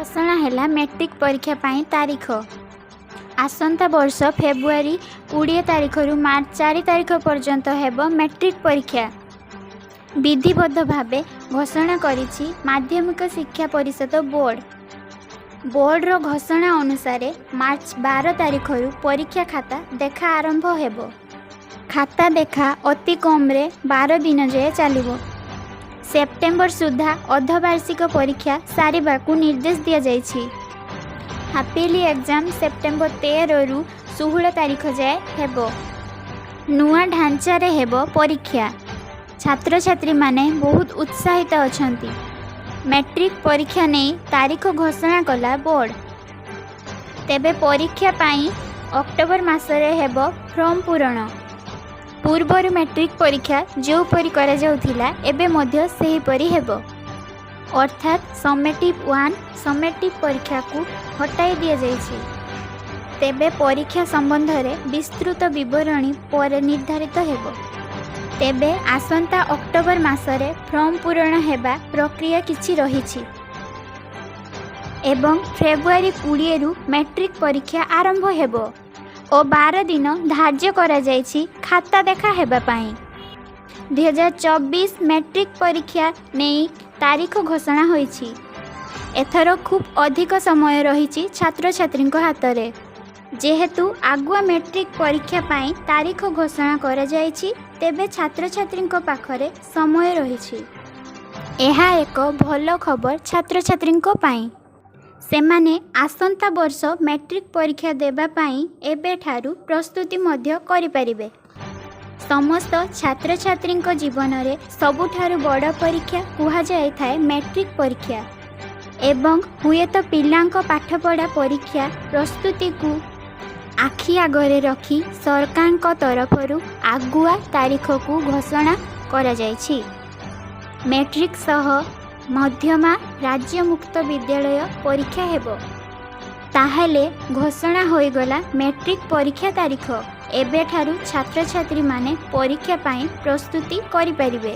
ଘୋଷଣା ହେଲା ମେଟ୍ରିକ୍ ପରୀକ୍ଷା ପାଇଁ ତାରିଖ। ଆସନ୍ତା ବର୍ଷ ଫେବୃଆରୀ 20 ତାରିଖରୁ ମାର୍ଚ୍ଚ 4 ତାରିଖ ପର୍ଯ୍ୟନ୍ତ ହେବ ମେଟ୍ରିକ୍ ପରୀକ୍ଷା। ବିଧିବଦ୍ଧ ଭାବେ ଘୋଷଣା କରିଛି ମାଧ୍ୟମିକ ଶିକ୍ଷା ପରିଷଦ ବୋର୍ଡ଼। ବୋର୍ଡ଼ର ଘୋଷଣା ଅନୁସାରେ ମାର୍ଚ୍ଚ 12 ତାରିଖରୁ ପରୀକ୍ଷା ଖାତା ଦେଖା ଆରମ୍ଭ ହେବ। ଖାତା ଦେଖା ଅତି କମ୍ରେ 12 ଦିନ ଯାଏ ଚାଲିବ। ସେପ୍ଟେମ୍ବର ସୁଦ୍ଧା ଅର୍ଦ୍ଧବାର୍ଷିକ ପରୀକ୍ଷା ସାରିବାକୁ ନିର୍ଦ୍ଦେଶ ଦିଆଯାଇଛି। ହାଫିୟର୍ଲି ଏକ୍ଜାମ୍ ସେପ୍ଟେମ୍ବର 13ରୁ 16 ତାରିଖ ଯାଏ ହେବ। ନୂଆ ଢାଞ୍ଚାରେ ହେବ ପରୀକ୍ଷା। ଛାତ୍ରଛାତ୍ରୀମାନେ ବହୁତ ଉତ୍ସାହିତ ଅଛନ୍ତି। ମେଟ୍ରିକ୍ ପରୀକ୍ଷା ନେଇ ତାରିଖ ଘୋଷଣା କଲା ବୋର୍ଡ଼। ତେବେ ପରୀକ୍ଷା ପାଇଁ ଅକ୍ଟୋବର ମାସରେ ହେବ ଫର୍ମ ପୂରଣ। ପୂର୍ବରୁ ମେଟ୍ରିକ୍ ପରୀକ୍ଷା ଯେଉଁପରି କରାଯାଉଥିଲା, ଏବେ ମଧ୍ୟ ସେହିପରି ହେବ। ଅର୍ଥାତ୍ ସମେଟିଭ୍ 1, ସମେଟିଭ୍ ପରୀକ୍ଷାକୁ ହଟାଇ ଦିଆଯାଇଛି। ତେବେ ପରୀକ୍ଷା ସମ୍ବନ୍ଧରେ ବିସ୍ତୃତ ବିବରଣୀ ପରେ ନିର୍ଦ୍ଧାରିତ ହେବ। ତେବେ ଆସନ୍ତା ଅକ୍ଟୋବର ମାସରେ ଫର୍ମ ପୂରଣ ହେବା ପ୍ରକ୍ରିୟା କିଛି ରହିଛି ଏବଂ ଫେବୃଆରୀ 20ରୁ ମେଟ୍ରିକ୍ ପରୀକ୍ଷା ଆରମ୍ଭ ହେବ ଓ 12 ଦିନ ଧାର୍ଯ୍ୟ କରାଯାଇଛି ଖାତା ଦେଖା ହେବା ପାଇଁ। 2024 ମେଟ୍ରିକ୍ ପରୀକ୍ଷା ନେଇ ତାରିଖ ଘୋଷଣା ହୋଇଛି। ଏଥର ଖୁବ୍ ଅଧିକ ସମୟ ରହିଛି ଛାତ୍ରଛାତ୍ରୀଙ୍କ ହାତରେ। ଯେହେତୁ ଆଗୁଆ ମେଟ୍ରିକ୍ ପରୀକ୍ଷା ପାଇଁ ତାରିଖ ଘୋଷଣା କରାଯାଇଛି, ତେବେ ଛାତ୍ରଛାତ୍ରୀଙ୍କ ପାଖରେ ସମୟ ରହିଛି। ଏହା ଏକ ଭଲ ଖବର ଛାତ୍ରଛାତ୍ରୀଙ୍କ ପାଇଁ। ସେମାନେ ଆସନ୍ତା ବର୍ଷ ମେଟ୍ରିକ୍ ପରୀକ୍ଷା ଦେବା ପାଇଁ ଏବେଠାରୁ ପ୍ରସ୍ତୁତି ମଧ୍ୟ କରିପାରିବେ। ସମସ୍ତ ଛାତ୍ରଛାତ୍ରୀଙ୍କ ଜୀବନରେ ସବୁଠାରୁ ବଡ଼ ପରୀକ୍ଷା କୁହାଯାଇଥାଏ ମେଟ୍ରିକ୍ ପରୀକ୍ଷା ଏବଂ ହୁଏତ ପିଲାଙ୍କ ପାଠପଢ଼ା, ପରୀକ୍ଷା ପ୍ରସ୍ତୁତିକୁ ଆଖି ଆଗରେ ରଖି ସରକାରଙ୍କ ତରଫରୁ ଆଗୁଆ ତାରିଖକୁ ଘୋଷଣା କରାଯାଇଛି। ମେଟ୍ରିକ୍ ସହ ମଧ୍ୟମା ରାଜ୍ୟ ମୁକ୍ତ ବିଦ୍ୟାଳୟ ପରୀକ୍ଷା ହେବ। ତାହେଲେ ଘୋଷଣା ହୋଇଗଲା ମେଟ୍ରିକ୍ ପରୀକ୍ଷା ତାରିଖ। ଏବେଠାରୁ ଛାତ୍ରଛାତ୍ରୀମାନେ ପରୀକ୍ଷା ପାଇଁ ପ୍ରସ୍ତୁତି କରିପାରିବେ।